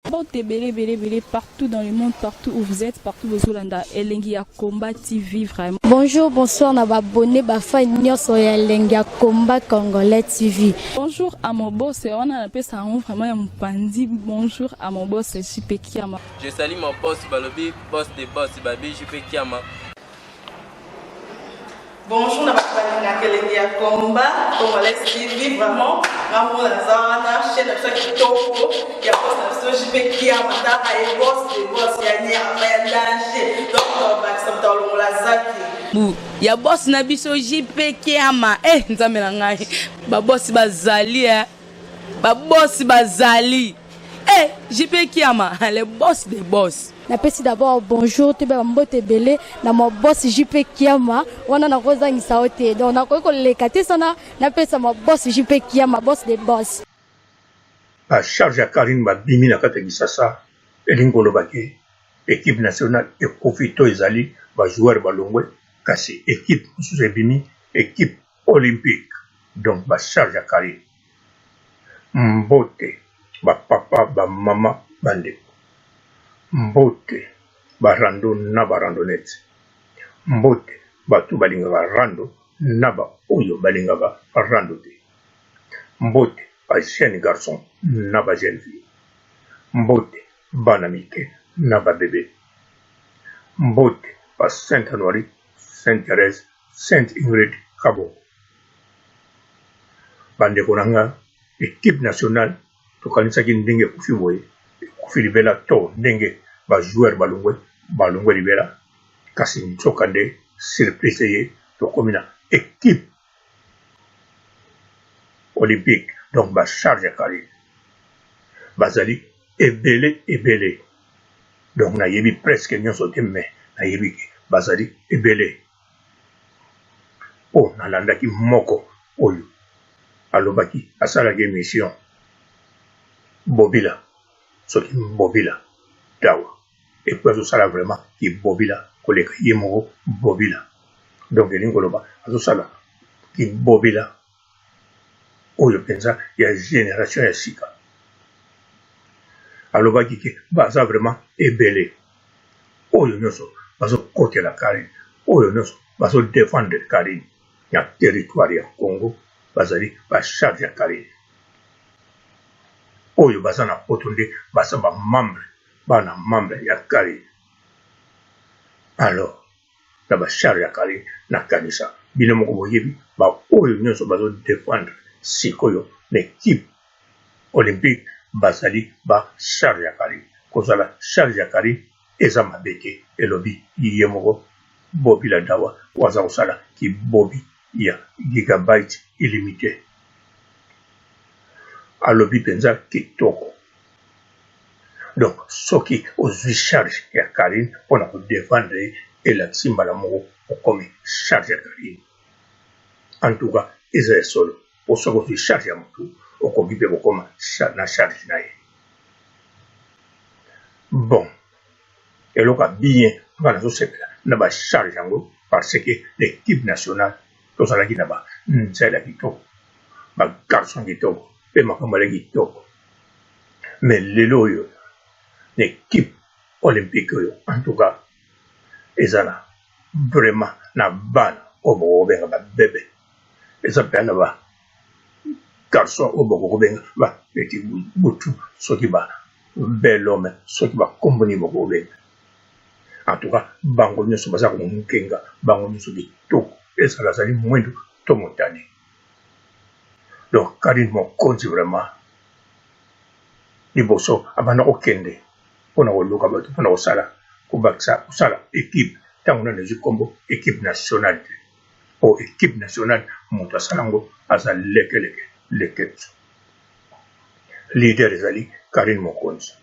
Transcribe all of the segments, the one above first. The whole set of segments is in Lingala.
Mbote ebele ebele ebele partout dans le monde, partout où vous êtes, partout bozolanda Elengi ya Combat TV vraiment. Bonjour, bonsoir na ba abonné ba fan nyonso ya Elengi ya Combat Congolais TV. Bonjour à mon boss, wana napesa yango vraiment ya mopanzi. Bonjour à mon boss JP Kiama. Je salue mon boss balobi boss de boss babi JP Kiama. Bonjour na bato balingaka elengi ya combat congolais TV vraiment nga moko naza wana chaîne na biso ya kitoko ya boss na biso JP Kiama tala ye boss de boss ya nyama ya danger donc tobakisa moto alongola zaki bu ya boss na biso JP Kiama eh nzambe na ngai ba boss bazali eh ba boss bazali eh JP Kiama le boss de boss. Napesi d'abord bonjour toyeba ba mbote ebele na ma boss JP Kiama wana nakozangisa yo te donc nakoki koleka te sana napesa ma boss JP Kiama boss de boss. Ba charge ya Carine ba bimi na kati ya Kisasa elingi koloba ke equipe nationale ekufi to ezali ba joueurs balongwe kasi equipe mosusu ebimi equipe olympique donc ba charge ya Carine. Mbote ba papa ba mama ba ndeko mbote ba rando na ba randonnette mbote batu balingaka rando na ba oyo balingaka rando te mbote ba jeune garçon na ba jeune fille mbote bana mike na ba bebe mbote ba saint Anuarite saint Therèse saint Ingrid Kabongo. Ba ndeko na nga equipe nationale tokanisaki ndenge ekufi boye ekufi libela to ndenge ba joueurs balongwe balongwe libela kasi nzoka nde surprise eye tokomi na equipe olympique donc ba charge ya carine bazali ebele ebele donc nayebi presque nionso te mais nayebi ke bazali ebele. Po nalandaki moko oyo alobaki asalaki emission bobila soki bobila dawa epuis azosala vraiment ki bobila koleka ye moko bobila donc elingi koloba azosala ki bobila oyo penza ya generation ya sika alobaki ke baza vraiment ebele oyo nionso bazo kotela Carine oyo nionso bazo defendre Carine na territoire ya Congo bazali ba charge ya Carine oyo baza na poto nde baza ba membre bana membre ya Carine alors na ba charge ya Carine na kanisa bino moko boyebi ba oyo nionso bazo defendre sikoyo na equipe Olympique bazali ba charge ya Carine kozala charge ya Carine eza mabe te elobi ye moko Bobi Ladawa oyo aza kosala ki bobi ya gigabyte illimite alobi penza kitoko donc soki ozui charge ya Carine pona ko defendre ye elakisi mbala moko okomi charge ya Carine en tout cas eza ya solo po soki ozui charge ya mutu okoki pe kokoma na charge na ye bon eloko ya bien nga nazo sepela na ba charge yango parce que l'equipe nationale tozalaki na ba nzela kitoko ba garçon kitoko pe makambo eleki kitoko mais lelo oyo na equipe olympique oyo en tout cas eza na vraiment na bana oyo bokobenga ba bebe eza mpe na ba garçon oyo bokobenga ba petit butu soki ba bel homme soki ba kombo nini bokobenga en tout cas bango nyonso baza kongenga bango nyonso kitoko ezala azali mwindu to motane donc Carine Mokonzi vraiment liboso abanda kokende pona koluka bato pona kosala kobakisa kosala equipe ntango nano ezwi nkombo equipe nationale te po equipe nationale moto asala yango aza lekeleke leketsu leader ezali Carine Mokonzi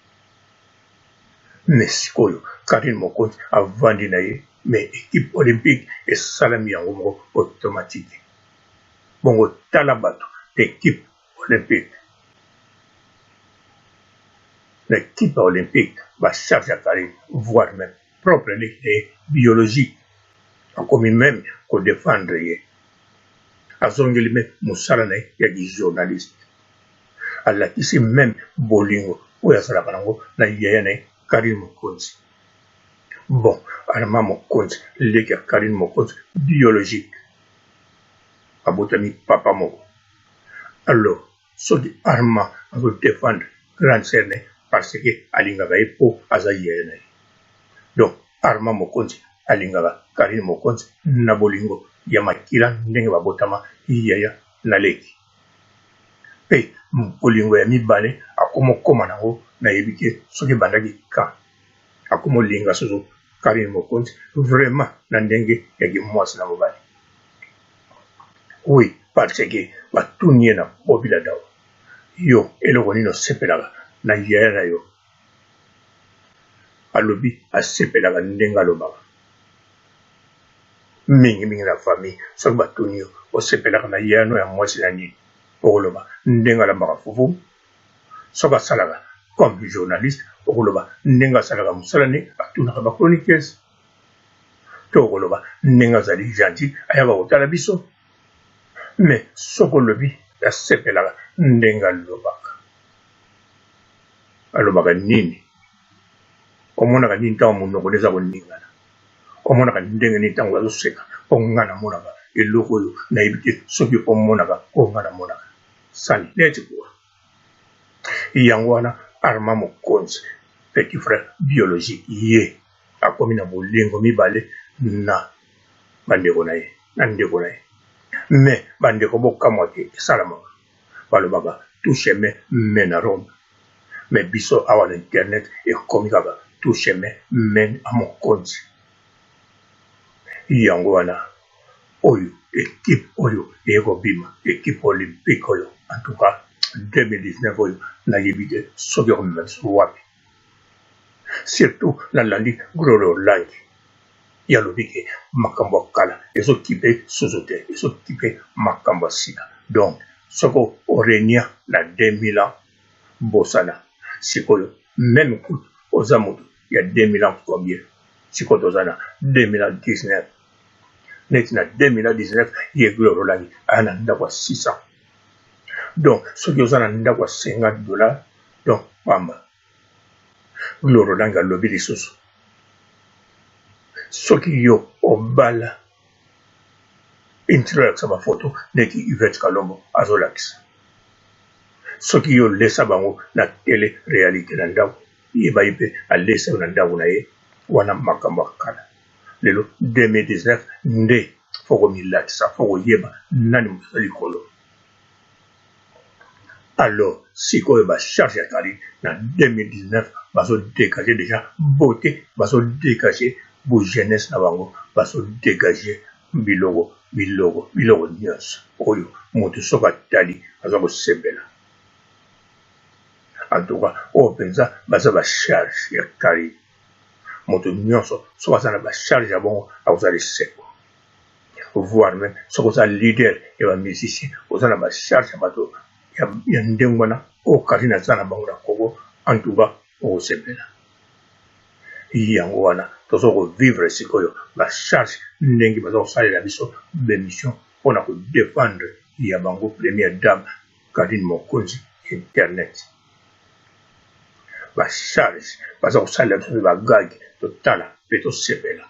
mais sikoyo Carine Mokonzi avandi na ye mais equipe olympique esalami yango moko automatique bongo tala bato equipe olympique na equipe ya olympique ba charge ya Carine voire meme propre leki na ye biologique akomi meme ko defendre ye azongeli meme mosala na ye ya ki journaliste alakisi meme bolingo oyo azalaka nango na yaya na ye Carine Mokonzi. Bon, Armand Mokonzi, leki ya Carine Mokonzi biologique, abotami papa moko. Alors, soki Armand azo defendre grande sœur na ye parce que alingaka ye po aza yaya na ye. Donc, Armand Mokonzi alingaka Carine Mokonzi na bolingo ya makila ndenge babotama yaya na leki. Pe bolingo ya mibale akomokoma nango nayebi te soki ebandaki quand akomolinga susu Carine Mokonzi vraiment na ndenge ya ki mwasi na mobali. Oui parce que batuni ye na Bobi Ladawa yo eloko nini osepelaka na yaya na yo alobi asepelaka ndenge alobaka mingi mingi na famille soki batuni yo osepelaka na yaya no ya mwasi na nini okoloba ndenge alambaka fufu soki asalaka comme journaliste okoloba ndenge asalaka mosala ne atunaka ba chroniqueuse to okoloba ndenge azali gentil ayaka kotala biso mais soki olobi asepelaka ndenge alobaka Alobaka nini? Omonaka nini ntango monoko na ye eza koningana? Omonaka ndenge nini ntango azoseka? Mpo ngai namonaka eloko oyo nayebi te soki omonaka oyo ngai namonaka. Sani neti quoi? Yango wana Armand Mokonzi, petit frère biologique, ye akomi na bolingo mibale na bandeko na ye, na ndeko na ye. Mais bandeko bokamwa te, esalamaka. Balobaka tout chemin mène à Rome mais biso awa na internet ekomi kaka tout chemin mène à mokonzi. Yango wana oyo equipe oyo eye kobima equipe olympique oyo en tout cas 2019 oyo nayebi te soki ekomema biso wapi. Surtout nalandi Gloria Olangi ye alobi ke makambo ya kala ezo kipe susu te ezo kipe makambo ya sika donc soki o regna na 2000 ans bosana sikoyo meme kutu oza mutu ya 2000 ans combien sikoyo toza na 2019 neti na 2019 ye Gloria Olangi aya na ndako ya 600 donc soki oza na ndako ya 50 dollars donc pamba Gloria Olangi alobi lisusu soki yo obala intro olakisa ba photo neti Yvette Kalombo azolakisa soki yo olesa bango na tele realite na ndako yeba ye pe alesa yo na ndako na ye wana makambo ya kala lelo 2019 nde fo komilakisa fo koyeba nani moto aza likolo Alors sikoyo ba charge ya Carine na 2019 bazo degager dejà beaute bazo degager bu jeunesse na bango bazo degager biloko biloko biloko nionso oyo mutu soki atali aza kosepela en tout cas oyo penza baza ba charge ya Carine mutu nionso soki aza na ba charge ya bongo akozala esengo. Voir meme soki oza leader ya ba musiciens oza na ba charge ya bato ya ndenge wana oyo Carine aza na bango na Congo en tout cas okosepela. Yango wana tozo ko vivre sikoyo ba charge ndenge baza kosalela biso ba emission pona ko defendre ya bango première dame Carine Mokonzi internet. Ba charge baza kosalela biso pe ba gag totala pe tosepela.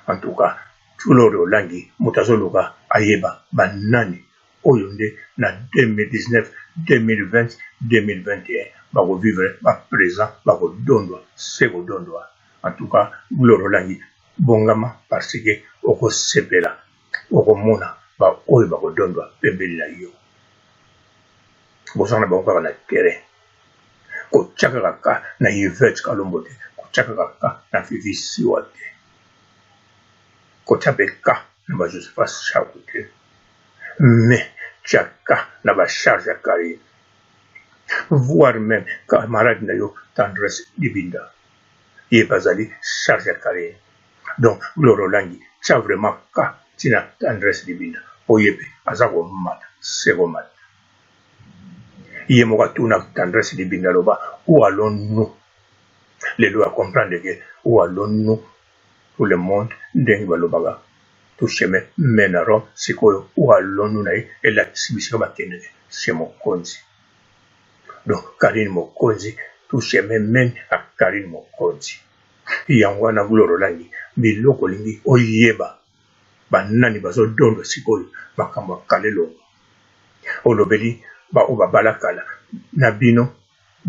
En tout cas Gloria Olangi moto azoluka ayeba ba nani oyo nde na 2019, 2020, 2021 bako vivre ba present bako dondwa se ko dondwa. En tout cas Gloria Olangi bongama parce que okosepela okomona ba oyo bako dondwa pembeni na yo. Boza na bango kaka na terrain. Kotia kaka cas na Yvette Kalombo te, kotia kaka cas na Fifi Siwa te, kotia pe cas na ba Josepha Tshaku te, mais tia cas na ba charge ya Carine, voir meme camarade na yo Tendresse Dibinda, ye pe azali charge ya Carine. Donc Gloria Olangi tia vraiment cas ti na Tendresse Dibinda po ye pe aza komata se komata. Ye moko atuna Tendresse Dibinda aloba où allons nous? Lelo a comprendre que où allons nous tout le monde ndenge balobaka tout chemin mène à Rome sikoyo où allons nous na ye elakisi bisika bakendeke chez Mokonzi. Donc Carine Mokonzi Tout chemin mène à Carine Mokonzi. Yango wana Gloria Olangi biloko olingi oyeba ba nani bazo dondwa sikoyo makambo ya kala elongwa. Olobeli ba oyo babala kala na bino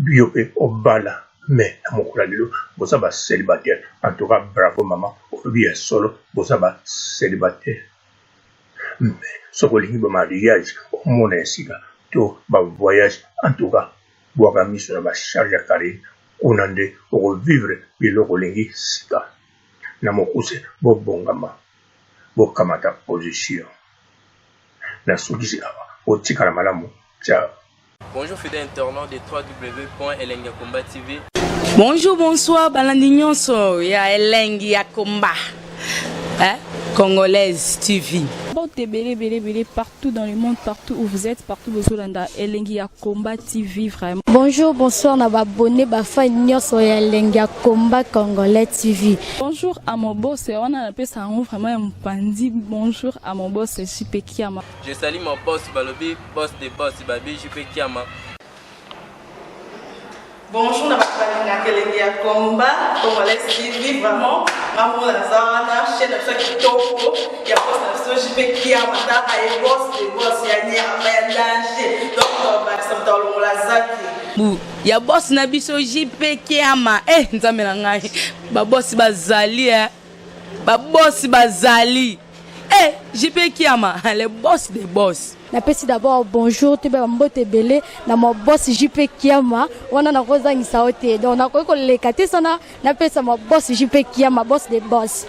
yo pe obala mais na mokolo ya lelo boza ba celibataire en tout cas bravo maman olobi ya solo boza ba celibataire mais soki olingi ba mariage omona esika to ba voyage en tout cas bwaka miso na ba charge ya Carine kuna nde oko vivre biloko olingi sika na mokuse bobongama bokamata position nasukisi awa botikala malamu ciao. Bonjour fidèle internaute de www.elengiyakomba.tv. Bonjour, bonsoir, balandi nyonso ya Elengi ya Komba. Hein? Congolaise TV. Mbote ebele ebele ebele partout dans le monde, partout où vous êtes, partout bozolanda Elengi ya Combat TV vraiment. Bonjour, bonsoir na ba abonné ba fan nyonso ya Elengi ya Combat Congolais TV. Bonjour à mon boss, wana napesa yango vraiment ya mopanzi. Bonjour à mon boss JP Kiama. Je salue mon boss balobi boss de boss babi JP Kiama. Bonjour na bato balingaka elengi ya combat congolais TV vraiment nga moko naza wana chaîne na biso ya kitoko ya boss na biso JP Kiama taka ye boss de boss ya nyama ya danger donc bakisa moto alongola aza te. Bu ya boss na biso JP Kiama eh nzambe na ngai ba boss bazali eh ba boss bazali eh JP Kiama le boss de boss. Napesi d'abord bonjour toyeba ba mbote ebele na ma boss JP Kiama wana nakozangisa yo te donc nakoki koleka te sana napesa ma boss JP Kiama boss de boss.